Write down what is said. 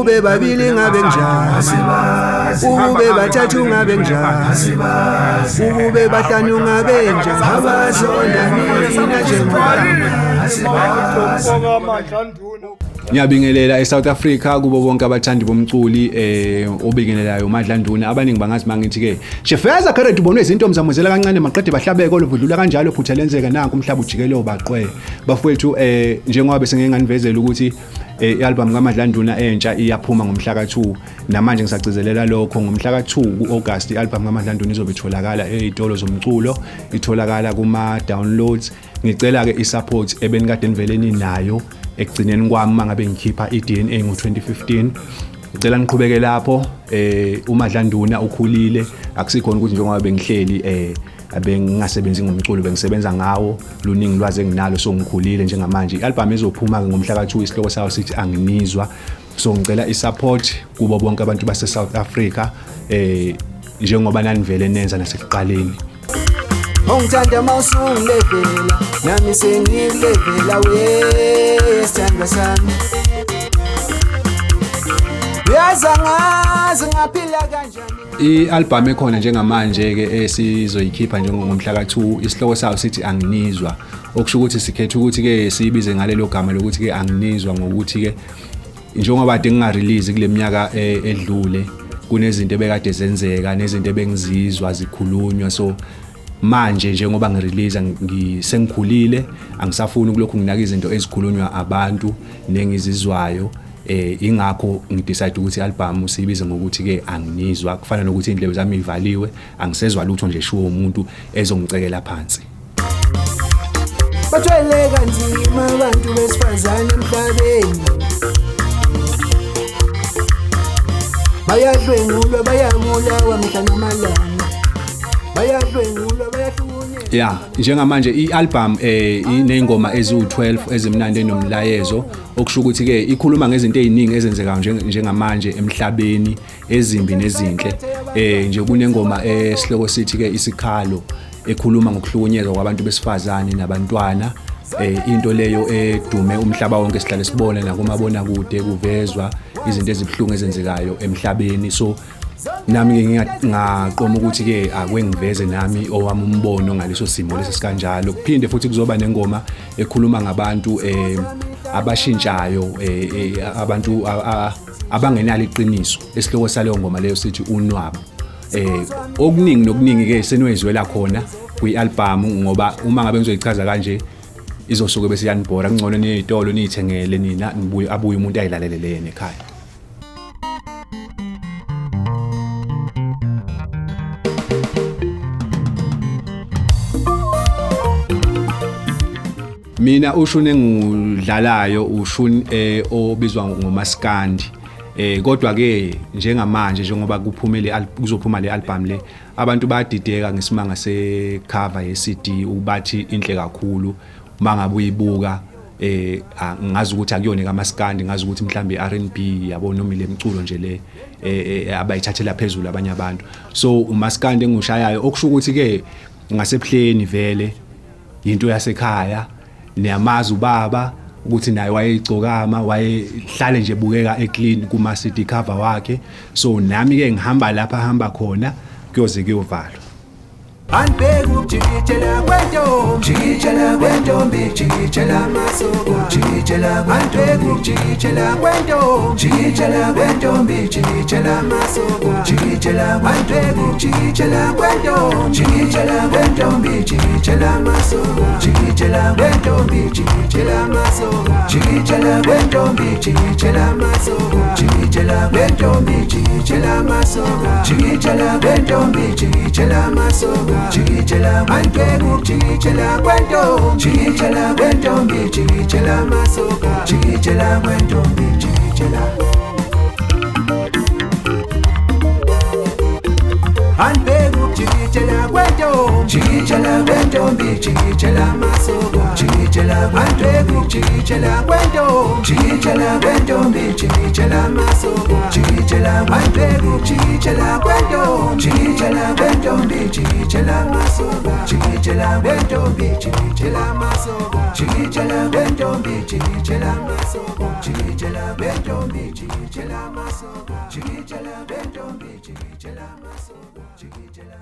Ukube babili ngabe njani, ukube bathathu ngabe njani, ukube bahlanu ngabe njani, abazonda mina njengoba. Ngiyabingelela eSouth Africa kubo bonke abathandi bomculi obingelelayo Madlanduna. Abaningi bangazi mangithi ke Shefeza Kharet ubonwe izinto zamuzela kancane maqede bahlabeke oluvudlula kanjalo phutha lenzeka nanku umhlaba ujikele obaqwe bafowethu. Njengoba bese ngeke nganivezela ukuthi i-album kaMadlanduna entsha iyaphuma ngomhla ka2, namanje ngisagcizelela lokho. Ngomhla ka2 kuAugust i-album kaMadlanduna izobe itholakala ezitolo zomculo, itholakala kuma downloads. Ngicela ke i-support ebenikade nivele ninayo ekugcineni kwami mangabe ngikhipha i-DNA ngo-2015. Ngicela niqhubeke lapho. uMadlanduna ukhulile, akusikhona ukuthi njengoba bengihleli bengingasebenzi ngomculo, bengisebenza ngawo, luningi lwazi enginalo, so ngikhulile njengamanje. I-album izophuma ke ngomhla ka2, isihloko sayo sithi Anginizwa. So ngicela i-support kubo bonke abantu base South Africa njengoba nanivele nenza nasekuqaleni. Ongithanda mawusungilevela, nami sengikulevela we sithandwa sami. Uyazi angazi ngaphila kanjani. I-album ekhona njengamanje ke esizoyikhipha njengomhla ka2, isihloko sayo sithi Anginizwa, okusho ukuthi sikhetha ukuthi ke siyibize ngalelo gama lokuthi ke Anginizwa, ngokuthi ke njengoba kade nginga-release kule minyaka edlule, kunezinto ebekade zenzeka nezinto ebengizizwa zikhulunywa. So manje njengoba ngirelease ngisengikhulile, angisafuni ukulokhu nginaka izinto ezikhulunywa abantu nengizizwayo. Ingakho ngidecide ukuthi i-album siyibize ngokuthi ke Anginizwa. Kufana nokuthi indlebe zami ivaliwe, angisezwa lutho nje shuwo umuntu ezongicekela phansi. Bathwele kanzima abantu besifazane emhlabeni, bayadlwengulwa bayabulawa mihla namalanga, bayadlwengulwa bayahlukunyezwa. Ya, njengamanje i-album inezingoma eziwu12 ezimnandi enomlayezo, okusho ukuthi ke ikhuluma ngezinto eziningi ezenzekayo njengamanje emhlabeni, ezimbi nezinhle. Nje kunengoma esihloko sithi ke Isikhalo, ekhuluma ngokuhlukunyezwa kwabantu besifazane nabantwana. Into leyo edume umhlaba wonke, sihlale sibone nakumabona kude kuvezwa izinto ezibuhlungu ezenzekayo emhlabeni. So nami ke ngaqoma ukuthi ke akwe ngiveze nami owami umbono ngaleso simo lesi sikanjalo. Kuphinde futhi kuzoba nengoma ekhuluma ngabantu abashintshayo, abantu abangenalo iqiniso. Esihloko saleyo ngoma leyo sithi Unwabo. Okuningi nokuningi ke senoyizwela khona kwi-album, ngoba uma ngabe ngizoyichaza kanje izosuke bese iyanibhora. Kungcono niye ezitolo niyithengele nina, nibuye abuye umuntu ayilalele yena ekhaya. Mina ushuni engudlalayo ushuni obizwa ngomaskandi. Kodwa ke njengamanje njengoba kuphumele kuzophuma le album le, abantu bayadideka ngesimanga se cover ye CD, ubathi inhle kakhulu mangabe uyibuka. Ngazi ukuthi akuyona kaMaskandi, ngazi ukuthi mhlambe R&B yabo, noma ile mculo nje le abayithathela phezulu abanye abantu. So uMaskandi engushayayo, okusho ukuthi ke ngasebuhleni vele into yasekhaya, niyamazi ubaba ukuthi naye wayegcokama, wayehlale nje bukeka eclean kuma CD cover wakhe. So nami ke ngihamba lapha hamba khona kuyoze kuyovalwa. Anibheke ukujikijela kwentombi, jikijela kwentombi, jikijela masoka, jikijela. Anibheke ukujikijela kwentombi, jikijela kwentombi, jikijela masoka, jikijela. Anibheke ukujikijela kwentombi, jikijela kwentombi, jikijela masoka, jikijela kwentombi, jikijela masoka, jikijela kwentombi, jikijela masoka, jikijela kwentombi, jikijela masoka, jikijela kwentombi, jikijela masoka, jikijela. Anibheke ukujikijela kwentombi, jikijela kwentombi, jikijela masoka, jikijela kwentombi, jikijela. Anibheke ukujikijela kwentombi, jikijela kwentombi, jikijela masoka, jikijela. Anibheke ukujikijela kwentombi, jikijela kwentombi, jikijela masoka, jikijela. Jikijela kwentombi, jikijela kwentombi, jikijela kwentombi, jikijela masoka, jikijela kwentombi, jikijela masoka, jikijela kwentombi, jikijela masoka, jikijela kwentombi, jikijela masoka, jikijela kwentombi, jikijela masoka, jikijela.